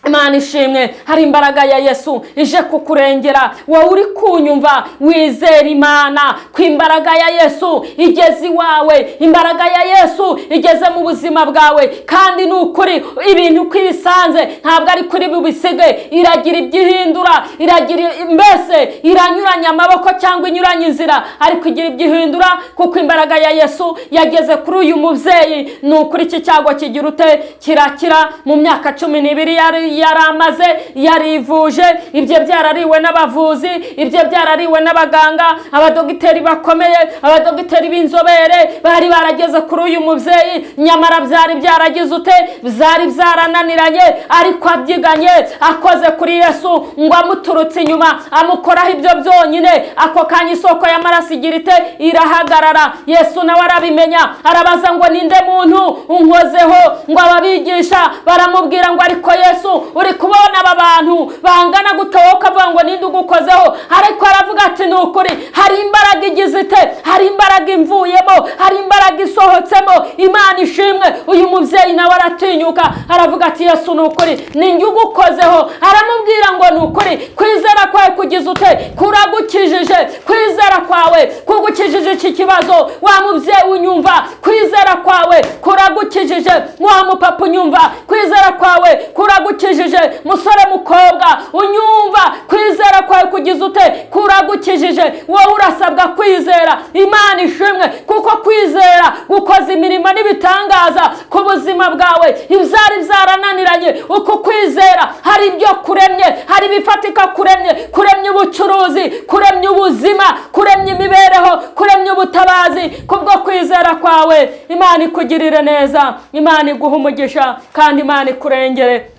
Imana ishimwe, hari imbaraga ya Yesu ije kukurengera. Wowe uri kunyumva wizera Imana ko imbaraga ya Yesu igeze iwawe, imbaraga ya Yesu igeze mu buzima bwawe, kandi ni ukuri ibintu uko ibisanze ntabwo ari kuri bubisige, iragira ibyo ihindura, iragira mbese iranyuranya amaboko cyangwa inyuranya inzira, ariko igira ibyo ihindura kuko imbaraga ya Yesu yageze kuri uyu mubyeyi. Ni ukuri iki cyago kigira ute, kirakira. Mu myaka 12 yari amaze yarivuje, ibyo byarariwe n'abavuzi, ibyo byarariwe n'abaganga, abadogiteri bakomeye, abadogiteri b'inzobere bari barageze kuri uyu mubyeyi, nyamara byari byaragize ute, byari byarananiranye, ariko abyiganye akoze kuri Yesu ngo amuturutse inyuma amukoraho ibyo byonyine, ako kanya isoko y'amaraso igira ite, irahagarara. Yesu nawe arabimenya, arabaza ngo ninde muntu unkozeho, ngo ababigisha baramubwira ngo ariko Yesu uri kubona aba bantu bangana gute wowe ukavuga ngo ninde ugukozeho? Ariko aravuga ati ni ukuri hari imbaraga igize ite, hari imbaraga imvuyemo, hari imbaraga isohotsemo. Imana ishimwe. Uyu mubyeyi nawe aratinyuka aravuga ati Yesu ni ukuri ninjye ugukozeho. Aramubwira ngo ni ukuri kwizera kwawe kugize ute, kuragukijije, kwizera kwawe kugukijije iki kibazo. Wa mubyeyi unyumva, kwizera kwawe kuragukijije. Wa mupapa unyumva, kwizera kwawe kuragukijije. Musore mukobwa unyumva, kwizera kwawe kugize ute, kuragukijije. Wowe urasabwa kwizera. Imana ishimwe kuko kwizera gukoza imirimo n'ibitangaza ku buzima bwawe. Ibyari byarananiranye uko kwizera hari ibyo kuremye, hari ibifatika kuremye, kuremye ubucuruzi, kuremye ubuzima, kuremye imibereho, kuremye ubutabazi kubwo kwizera kwawe. Imana ikugirire neza, Imana iguhe umugisha kandi Imana ikurengere.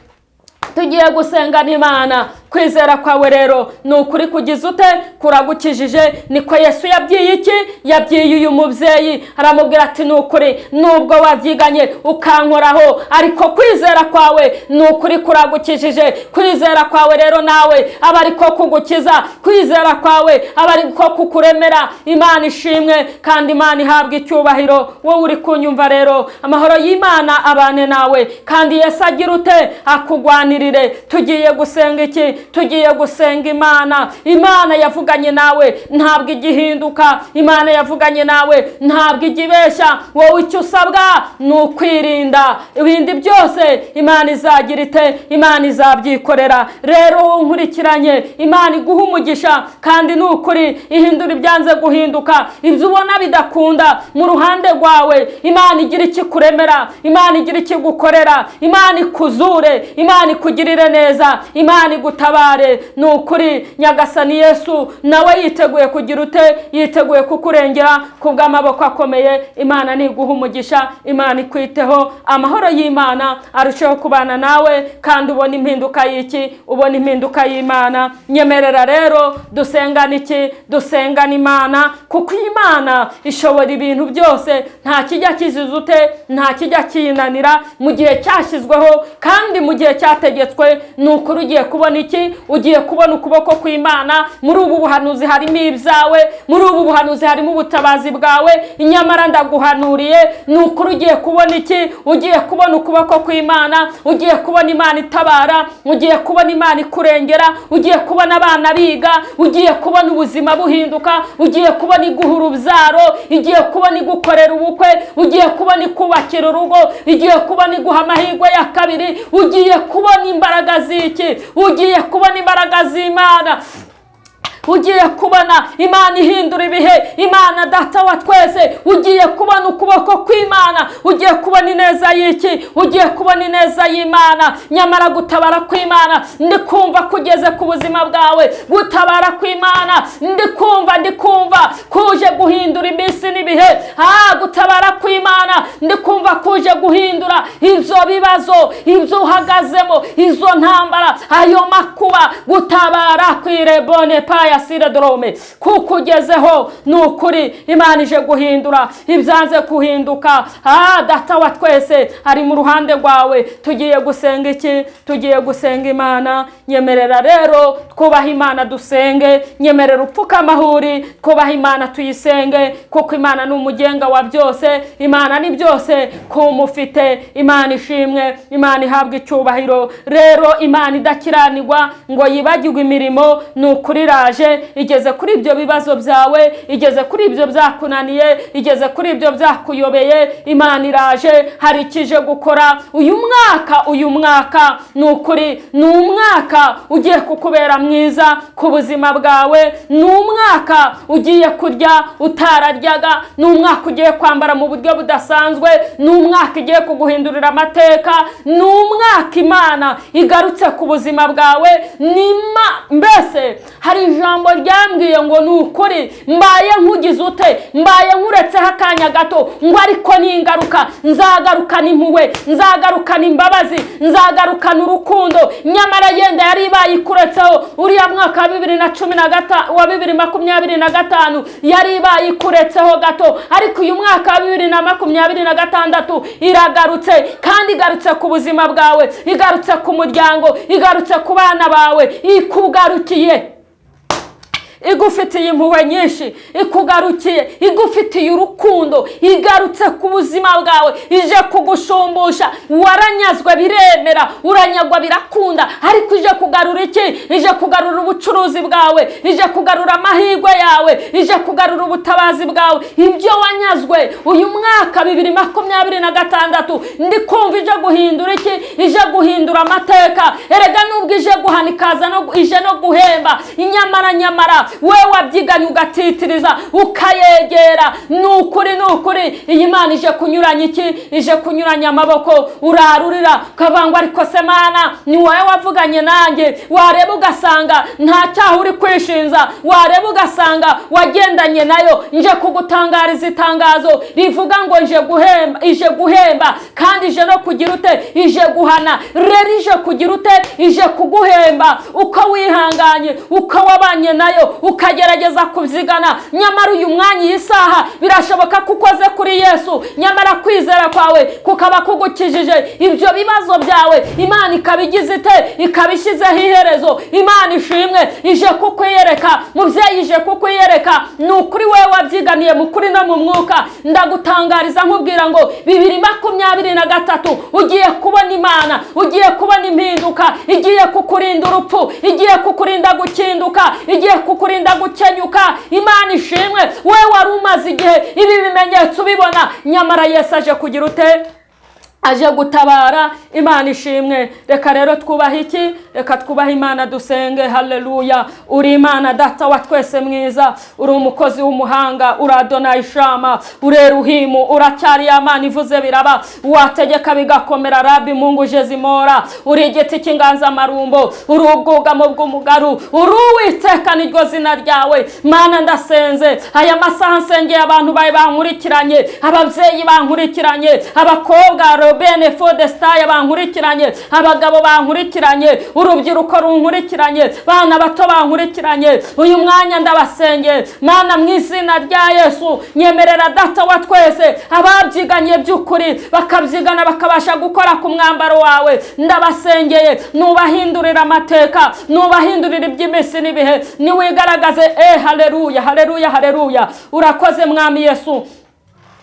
Tugiye gusenga n'Imana. Kwizera kwawe rero ni ukuri kugize ute, kuragukijije. Niko Yesu yabwiye iki, yabwiye uyu mubyeyi aramubwira ati ni ukuri nubwo wabyiganye ukankoraho, ariko kwizera kwawe ni ukuri kuragukijije. Kwizera kwawe rero nawe aba ariko kugukiza, kwizera kwawe aba ariko kukuremera. Imana ishimwe kandi Imana ihabwe icyubahiro. Wowe uri kunyumva rero, amahoro y'Imana abane nawe kandi Yesu agira ute, akugwanirire. Tugiye gusenga iki, tugiye gusenga Imana. Imana yavuganye nawe ntabwo igihinduka, Imana yavuganye nawe ntabwo igibeshya. Wowe icyo usabwa ni ukwirinda, ibindi byose Imana izagira ite, Imana izabyikorera. Rero wowe nkurikiranye, Imana iguha umugisha kandi ni ukuri ihindura ibyanze guhinduka, ibyo ubona bidakunda mu ruhande rwawe, Imana igira ikikuremera, Imana igira ikigukorera, Imana ikuzure, Imana ikugirire neza, Imana igutabare. agutabare. Ni ukuri Nyagasani Yesu nawe yiteguye kugira ute? Yiteguye kukurengera ku bw'amaboko akomeye. Imana niguha umugisha, Imana ikwiteho, amahoro y'Imana arusheho kubana nawe, kandi ubona impinduka y'iki? Ubona impinduka y'Imana. Nyemerera rero dusengane iki? Dusengane Imana, kuko Imana ishobora ibintu byose. Nta kijya kiziza ute? Nta kijya kiyinanira mu gihe cyashyizweho kandi mu gihe cyategetswe. Ni ukuri ugiye kubona iki? Ugiye kubona ukuboko kw'Imana. Muri ubu buhanuzi harimo ibyawe, muri ubu buhanuzi harimo ubutabazi bwawe. Nyamara ndaguhanuriye, ni ukuri ugiye kubona iki? Ugiye kubona ukuboko kw'Imana, ugiye kubona Imana itabara, ugiye kubona Imana ikurengera, ugiye kubona abana biga, ugiye kubona ubuzima buhinduka, ugiye kubona iguha urubyaro, igiye kubona igukorera ubukwe, ugiye kubona ikubakira urugo, igiye kubona iguha amahirwe ya kabiri, ugiye kubona imbaraga z'iki? Ugiye kubona imbaraga z'Imana, ugiye kubona Imana ihindura ibihe, Imana Data wa twese. Ugiye kubona ukuboko kw'Imana, ugiye kubona ineza y'iki? Ugiye kubona ineza y'Imana. Nyamara gutabara kw'Imana ndi kumva kugeze ku buzima bwawe. Gutabara kw'Imana ndi kumva kuje guhindura iminsi n'ibihe. Gutabara kw'Imana ndi kumva kuje guhindura ibyo bibazo, ibyo uhagazemo, izo ntambara, ayo makuba. Gutabara kwirebone paya siredorome kuko ugezeho. Ni ukuri Imana ije guhindura ibyanze guhinduka. Data wa twese ari mu ruhande rwawe. Tugiye gusenga iki? Tugiye gusenga Imana. Nyemerera rero twubaha Imana, dusenge. Nyemerera upfukamahuri, twubaha Imana, tuyisenge, kuko Imana ni umugenga wa byose. Imana ni byose kumufite. Imana ishimwe, Imana ihabwa icyubahiro. Rero Imana idakiranirwa ngo yibagirwe imirimo, ni ukuri iraje, igeze kuri ibyo bibazo byawe, igeze kuri ibyo byakunaniye, igeze kuri ibyo byakuyobeye. Imana iraje, hari ikije gukora uyu mwaka. Uyu mwaka ni ukuri ni umwaka ugiye kukubera mwiza ku buzima bwawe. Ni umwaka ugiye kurya utararyaga, ni umwaka ugiye kwambara mu buryo budasanzwe, ni umwaka ugiye kuguhindurira amateka, ni umwaka Imana igarutse ku buzima bwawe. Mbese hari ijambo ryambwiye ngo ni ukuri mbaye nkugize ute? Mbaye nkuretseho akanya gato, ngo ariko ningaruka nzagarukana impuhwe, nzagarukana imbabazi, nzagarukana urukundo. Nyamara yenda yari ibaye ikuretseho uriya mwaka wa 2015, wa 2025, yari ibaye ikuretseho gato, ariko uyu mwaka wa 2026 iragarutse, kandi igarutse ku buzima bwawe, igarutse ku muryango, igarutse ku bana bawe, ikugarukiye igufitiye impuhwe nyinshi, ikugarukiye igufitiye urukundo, igarutse ku buzima bwawe, ije kugushumbusha. Waranyazwe biremera, uranyagwa birakunda, ariko ije kugarura iki? Ije kugarura ubucuruzi bwawe, ije kugarura amahirwe yawe, ije kugarura ubutabazi bwawe, ibyo wanyazwe. Uyu mwaka 2026 ndi kumva ije guhindura iki? Ije guhindura amateka. Erega nubwo ije guhana, ikaza no ije no guhemba. Nyamara we wabyiganye ugatitiriza ukayegera, ni ukuri, ni ukuri iyi Mana ije kunyuranya iki? Ije kunyuranya amaboko. Urarurira ukavangwa, ariko se Mana, ni wowe wavuganye nanjye? Wareba ugasanga nta cyaha uri kwishinza, wareba ugasanga wagendanye nayo. Nje kugutangariza itangazo rivuga ngo nje guhemba, ije guhemba, kandi ije no kugira ute? Ije guhana. Rero ije kugira ute? Ije kuguhemba uko wihanganye, uko wabanye nayo, ukagerageza kubyigana. Nyamara uyu mwanya, iyi saha, birashoboka ko ukoze kuri Yesu, nyamara kwizera kwawe kukaba kugukijije ibyo bibazo byawe, Imana ikaba igize ite? Ikaba ishyizeho iherezo. Imana ishimwe, ije kukwiyereka mubyeyi, ije kukwiyereka. Ni ukuri wowe wabyiganiye mu kuri no mu mwuka, ndagutangariza nkubwira ngo 2023 ugiye kubona Imana, ugiye kubona impinduka. Igiye kukurinda urupfu, igiye kukurinda gukinduka, igiye kukurinda gukenyuka. Imana ishimwe, we wari umaze igihe ibi bimenyetso ubibona, nyamara Yesu aje kugira ute? Aje gutabara. Imana ishimwe. Reka rero twubahe iki? Reka twubahe Imana, dusenge. Haleluya! Uri Imana, Data wa twese mwiza, uri umukozi w'umuhanga, uri Adonayi Shama, uri Eruhimu, uracyari ya Mana ivuze biraba, wategeka bigakomera. Rabi Mungu Jezimora, uri igiti cy'inganzamarumbo, uri ubwugamo bw'umugaru, uri Uwiteka, niryo zina ryawe. Mana, ndasenze aya masaha, nsengeye abantu bawe bankurikiranye, ababyeyi bankurikiranye, abakobwa Robene Fodestaya bankurikiranye, abagabo bankurikiranye, urubyiruko runkurikiranye, bana bato bankurikiranye uyu mwanya. Ndabasengeye, Mana, mu izina rya Yesu. Nyemerera, Data wa twese, ababyiganye by'ukuri bakabyigana bakabasha gukora ku mwambaro wawe, ndabasengeye, nubahindurira amateka, nubahindurira iby'iminsi n'ibihe, niwigaragaze. Haleluya, haleluya, haleluya! Urakoze, Mwami Yesu.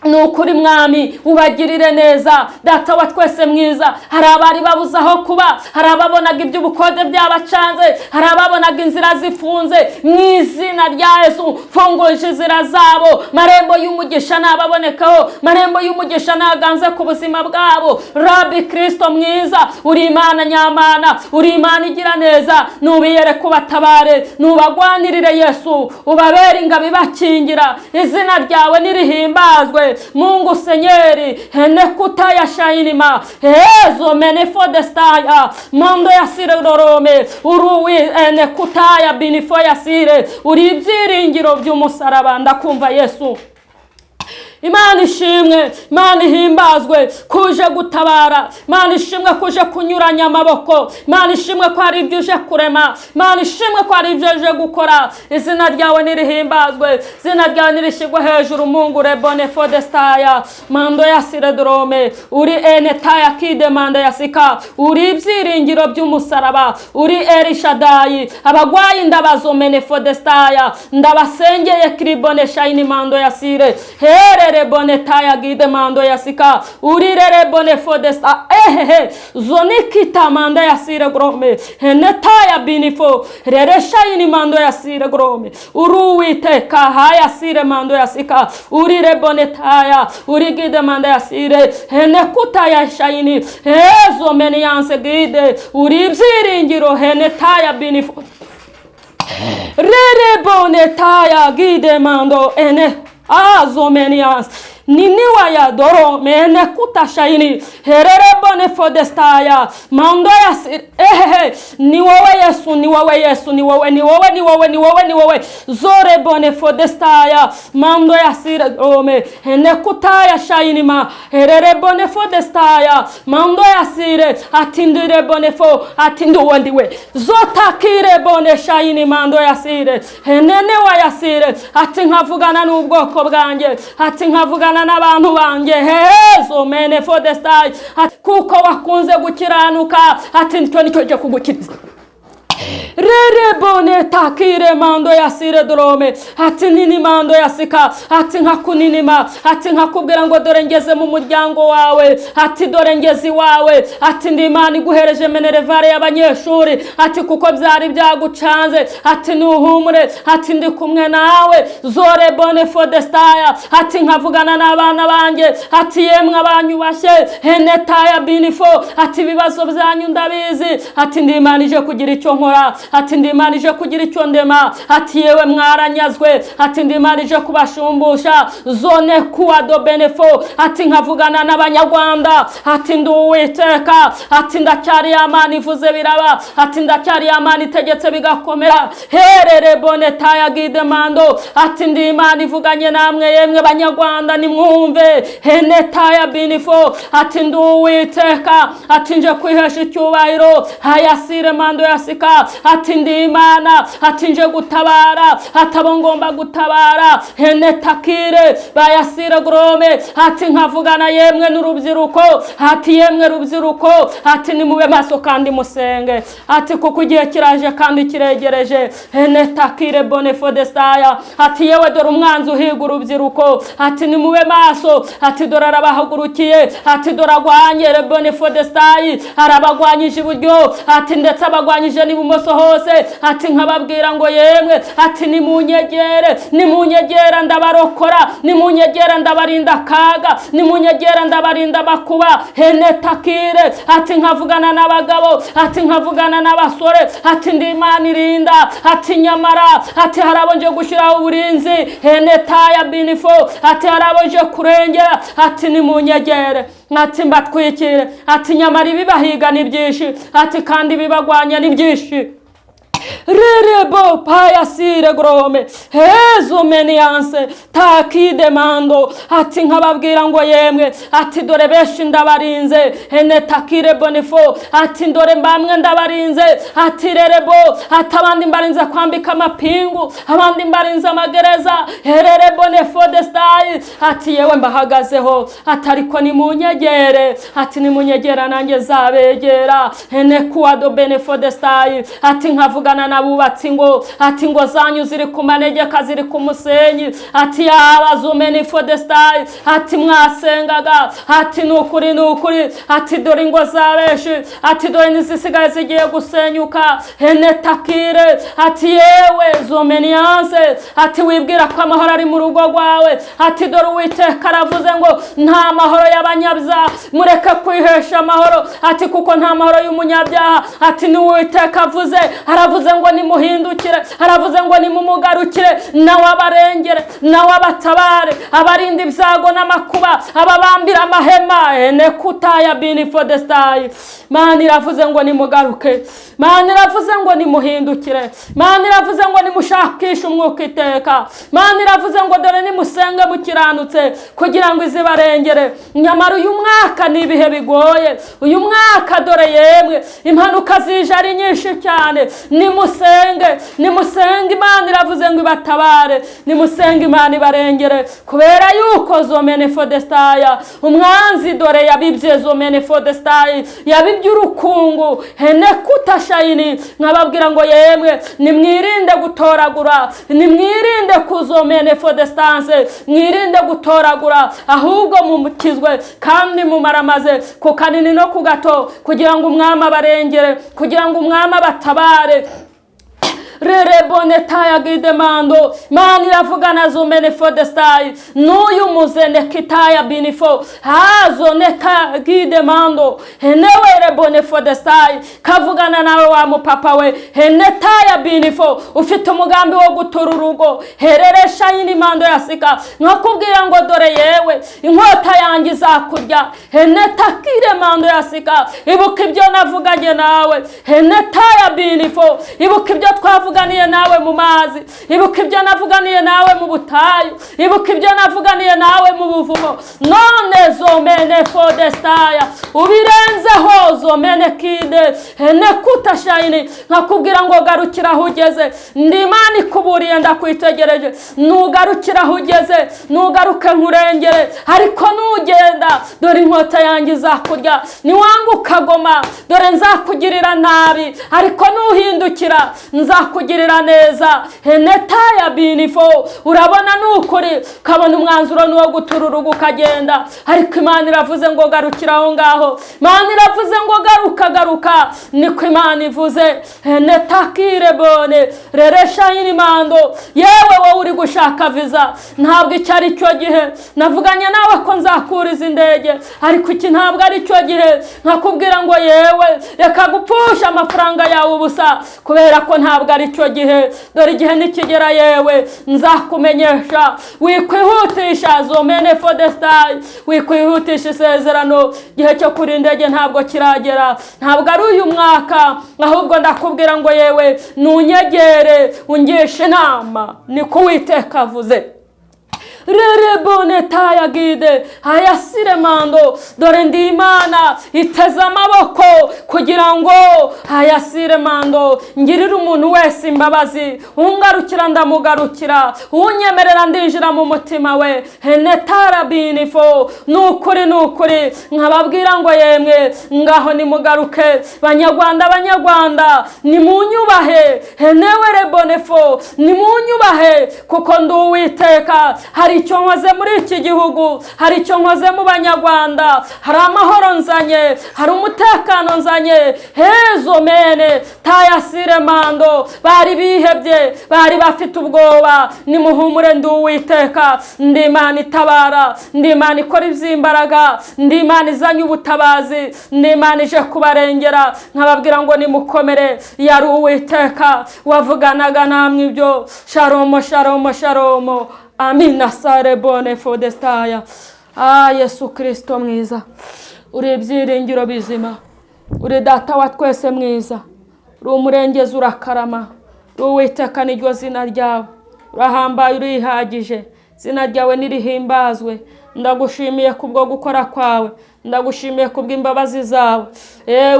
Ni ukuri, Mwami, ubagirire neza, Data wa twese mwiza. Hari abari babuze aho kuba, hari ababonaga iby'ubukode byabacanze, hari ababonaga inzira zifunze. Mu izina rya Yesu, funguje inzira zabo. Marembo y'umugisha nababonekaho, marembo y'umugisha naganze ku buzima bwabo. Rabi Kirisito mwiza, uri Imana nyamana, uri Imana igira neza. Nubiyereke, ubatabare, nubagwanirire Yesu, ubabere ingabo ibakingira. Izina ryawe nirihimbazwe. Mungu Senyeri henekutaya shainima hezo menefo destaya mondo yasire rorome uruwi enekutaya binifo yasire. Uri ibyiringiro by'umusaraba. Ndakumva, Yesu. Imana ishimwe, Imana ihimbazwe kuje gutabara. Imana ishimwe kuje kunyuranya amaboko. Imana ishimwe ko hari ibyo uje kurema. Imana ishimwe ko hari ibyo uje gukora. Izina ryawe nirihimbazwe, izina ryawe nirishyirwe hejuru. Mungu rebone fodestaya mando ya siredorome, uri enetaya kide manda ya sika, uri ibyiringiro by'umusaraba, uri Erishadayi. Abagwayi ndabazomene fodestaya, ndabasengeye kiribone shayini mando ya sire herere bone taya gide mando ya sika, uri rere bone fodesta ehehe zonikita manda ya sire grome henetaya binifo rere shayini mando ya sire grome. Uri Uwiteka haya sire mando ya sika, uri rebone taya, uri gide manda ya sire henekuta ya shayini hezo meniyanse gide, uri ibyiringiro henetaya binifo rere bone taya gide mando ene azomenias niniwa ya doro mene kuta shayini herere bone fodestaya mando ya ehehe. Ni wowe Yesu, ni wowe Yesu, ni wowe, ni wowe, ni wowe, ni wowe, ni wowe. Zore bone fodestaya mando ya sire ome hene kutaya shayini ma herere bone fodestaya mando ya sire atindire bone fo atindu wandiwe zotakire bone shayini mando ya sire henene wa ya sire. Ati nkavugana n'ubwoko bwanjye, ati nkavugana n'abantu banjye hezo mene fodestayi. Ati kuko wakunze gukiranuka, ati nicyo nicyo cyo kugukiriza. Rere bone takire mando ya sire dorome, ati nini mando ya sika, ati nkakuninima, ati nkakubwira ngo dore ngeze mu muryango wawe, ati dore ngeze iwawe, ati ndi Imana iguhereje minerval y'abanyeshuri, ati kuko byari byagucanze, ati nuhumure, ati ndi kumwe nawe. Zore bone fodestaya, ati nkavugana n'abana banjye, ati yemwe abanyubashye henetaya binifo, ati ibibazo byanyu ndabizi, ati ndi Imana ije kugira icyo nkora, ati ndi Imana ije kugira icyo ndema, ati yewe mwaranyazwe, ati ndi Imana ije kubashumbusha. Zone kuwa do benefo, ati nkavugana n'Abanyarwanda, ati ndi Uwiteka, ati ndacyari ya Mana ivuze biraba, ati ndacyari ya Mana itegetse bigakomera. Herere bone taya gide mando, ati ndi Imana ivuganye namwe, yemwe Banyarwanda, nimwumve. Henetaya binifo, ati ndi Uwiteka, ati nje kwihesha icyubahiro. Hayasire mando yasika, ati ndi Imana, ati nje gutabara, ati abo ngomba gutabara henetakire bayasire grome. Ati nkavugana yemwe n'urubyiruko, ati yemwe rubyiruko, ati nimube maso kandi musenge, ati kuko igihe kiraje kandi kiregereje. Henetakire bone fodestaya, ati yewe dore umwanzi uhiga urubyiruko, ati nimube maso, ati dore arabahagurukiye, ati dore agwanye rebone fodestayi, arabagwanyije iburyo, ati ndetse abagwanyije n'ibumoso. hose, ati nkababwira ngo yemwe, ati nimunyegere, nimunyegera ndabarokora, nimunyegera ndabarinda akaga, nimunyegera ndabarinda amakuba. Henetakire, ati nkavugana n'abagabo, ati nkavugana n'abasore, ati ndi Imana irinda, ati nyamara ati hari abo nje gushyiraho uburinzi. Henetaya binifo, ati hari abo nje kurengera, ati nimunyegere, ati mbatwikire, ati nyamara ibibahiga ni byinshi, ati kandi ibibagwanya ni byinshi. Rerebo payasire grome hezo menianse takidemando, ati nkababwira ngo yemwe, ati dore benshi ndabarinze. Enetakire bonifo, ati ndore mbamwe ndabarinze, ati rerebo, ati abandi mbarinze kwambika amapingu, abandi mbarinze amagereza. Herere bonefo destai, ati yewe mbahagazeho, ati ariko nimunyegere, ati nimunyegera nanjye zabegera. Enekuado benefo destai, ati nkavugana n'abubatsi ngo, ati ngo zanyu ziri ku manegeka, ziri ku musenyi, ati yabazumeni fodestai, ati mwasengaga, ati nukuri nukuri, ati dore ingo za benshi, ati dore n'izisigaye zigiye gusenyuka. Enetakire, ati yewe zomenianse, ati wibwira ko amahoro ari mu rugo rwawe, ati dore Uwiteka aravuze ngo nta mahoro y'abanyabyaha, mureke kwihesha amahoro, ati kuko nta mahoro y'umunyabyaha. Ati ni Uwiteka avuze, aravuze ngo nimuhindukire, aravuze ngo nimumugarukire, nawe abarengere, nawe abatabare, abarinde ibyago n'amakuba, ababambira amahema. Enekutaya bini fodestayi, Mana iravuze ngo nimugaruke, Mana iravuze ngo nimuhindukire, Mana iravuze ngo nimushakishe umwuka iteka, Mana iravuze ngo dore nimusenge mukiranutse kugira ngo izibarengere. Nyamara uyu mwaka ni ibihe bigoye, uyu mwaka dore yemwe impanuka zije ari nyinshi cyane. Nimusenge, nimusenge, Imana iravuze ngo ibatabare, nimusenge Imana ibarengere, kubera yuko zomene fodestaya umwanzi dore yabibye zomene fodestayi, yabibye urukungu. Henekutashayini, nkababwira ngo yemwe nimwirinde gutoragura, nimwirinde kuzomene fodestance, mwirinde gutoragura, ahubwo mumukizwe kandi mumaramaze ku kanini no ku gato, kugira ngo umwami abarengere, kugira ngo umwami abatabare. Rerebonetaya gidemando, Mana iravugana zomene fodestai n'uyu muzenekitaya binifo hazoneka gidemando henewe rebone fodestai, kavugana nawe wa mupapa we. Henetaya binifo, ufite umugambi wo gutura urugo. Hereresha yinimando yasika, nkakubwira ngo dore yewe inkota yanjye izakurya. Henetakire mando yasika, ibuka ibyo navuganye nawe. Henetaya binifo, ibuka ibyo twavuganiye nawe mu mazi, ibuka ibyo navuganiye nawe mu butayu, ibuka ibyo navuganiye nawe mu buvumo. None zomene fodestaya ubirenzeho zomene kide henekutashayini, nkakubwira ngo garukira aho ugeze, ndi Imana ikuburiye ndakwitegereje, nugarukira aho ugeze, nugaruke nkurengere, ariko nugenda dore inkota yanjye izakurya, niwanga ukagoma dore nzakugirira nabi, ariko nuhindukira nzakugirira neza. Henetaya binifo, urabona nukuri ukabona umwanzuro nuwo gutura urugo ukagenda, ariko Imana iravuze ngo garukira aho ngaho, Imana iravuze ngo garuka garuka, niko Imana ivuze. Henetakire bone reresha inimando, yewe wowe uri gushaka viza, ntabwo icyo ari cyo gihe, navuganye nawe ko nzakuriza indege, ariko iki ntabwo ari cyo gihe. Nkakubwira ngo yewe reka gupfusha amafaranga yawe ubusa, kubera ko ntabwo ari cyo gihe, dore igihe nikigera yewe nzakumenyesha. Wikwihutisha zomene fodestai, wikwihutisha isezerano, igihe cyo kuri indege ntabwo kiragera, ntabwo ari uyu mwaka, ahubwo ndakubwira ngo yewe nunyegere ungishe inama, niko Uwiteka avuze. Rerebonetaya gide ayasire mando, dore ndi Imana iteze amaboko kugira ngo ayasire mando ngirire umuntu wese imbabazi, ungarukira ndamugarukira, unyemerera ndinjira mu mutima we. Henetara binifo, nukuri nukuri nkababwira ngo yemwe ngaho nimugaruke banyarwanda, banyarwanda nimunyubahe. Henewe rebonefo, nimunyubahe kuko ndi Uwiteka. Hari Hari icyo nkoze muri iki gihugu, hari icyo nkoze mu Banyarwanda, hari amahoro nzanye, hari umutekano nzanye. Hezo mene tayasire mando, bari bihebye, bari bafite ubwoba. Nimuhumure, ndi Uwiteka, ndi Imana itabara, ndi Imana ikora iby'imbaraga, ndi Imana izanye ubutabazi, ndi Imana ije kubarengera. Nkababwira ngo nimukomere. Yari Uwiteka wavuganaga namwe ibyo. Sharomo, sharomo, sharomo. Amina sare bone fodestaya. Ah, Yesu Kirisito mwiza, uri ibyiringiro bizima, uri Data wa twese mwiza, uri umurengezi, urakarama, uri Uwiteka, niryo zina ryawe. Urahambaye, urihagije, izina ryawe nirihimbazwe. Ndagushimiye kubwo gukora kwawe, ndagushimiye kubw'imbabazi zawe.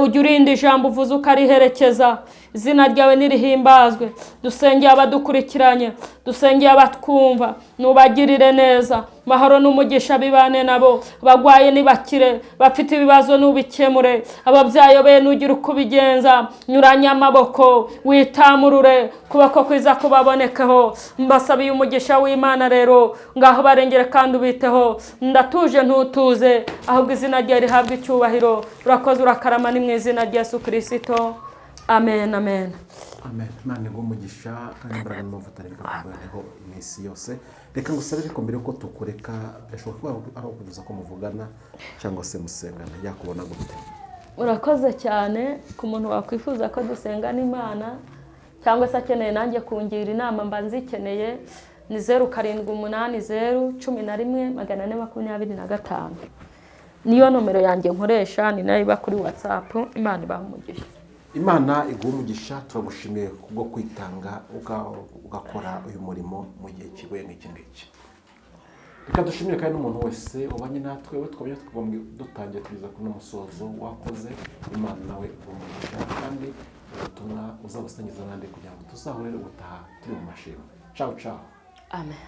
Ujya urinda ijambo uvuze ukariherekeza, izina ryawe nirihimbazwe. Dusengeye abadukurikiranye, dusengeye abatwumva, nubagirire neza, mahoro n'umugisha bibane nabo. Bagwaye nibakire, bafite ibibazo nubikemure, ababyayobeye nugira uko ubigenza, nyuranye amaboko witamurure, kuboko kwiza kubabonekeho. Mbasabiye umugisha w'Imana rero, ngaho barengere kandi ubiteho. Ndatuje ntutuze, ahubwo izina rye rihabwa icyubahiro. Urakoze, urakarama, ni mu izina rya Yesu Kirisito, amen, amen. Amen. Imana iguhe umugisha kandi imbaraga n'amavuta reka kubaho iminsi yose. Reka ngusabe ariko mbere yuko tukureka, birashoboka kuba ari ukwifuza ko muvugana cyangwa se musengana, yakubona gute? Urakoze cyane. Ku muntu wakwifuza ko dusengana Imana cyangwa se akeneye nanjye kungira inama, mba nzikeneye, ni 0780 11 425, niyo nomero yanjye nkoresha, ni nayo iba kuri WhatsApp. Imana ibaha umugisha. Imana iguha umugisha. Turagushimiye kubwo kwitanga ugakora uyu murimo mu gihe kigoye nk'iki ngiki. Reka dushimire kandi n'umuntu wese ubanye natwe, we twabonye kuva dutangiye kugeza kuri uno musozo wakoze. Imana nawe iguhe umugisha, kandi ubutumwa uzabusangiza n'abandi kugira ngo tuzahurire ubutaha turi mu mashimwe. Ciao ciao. Amen.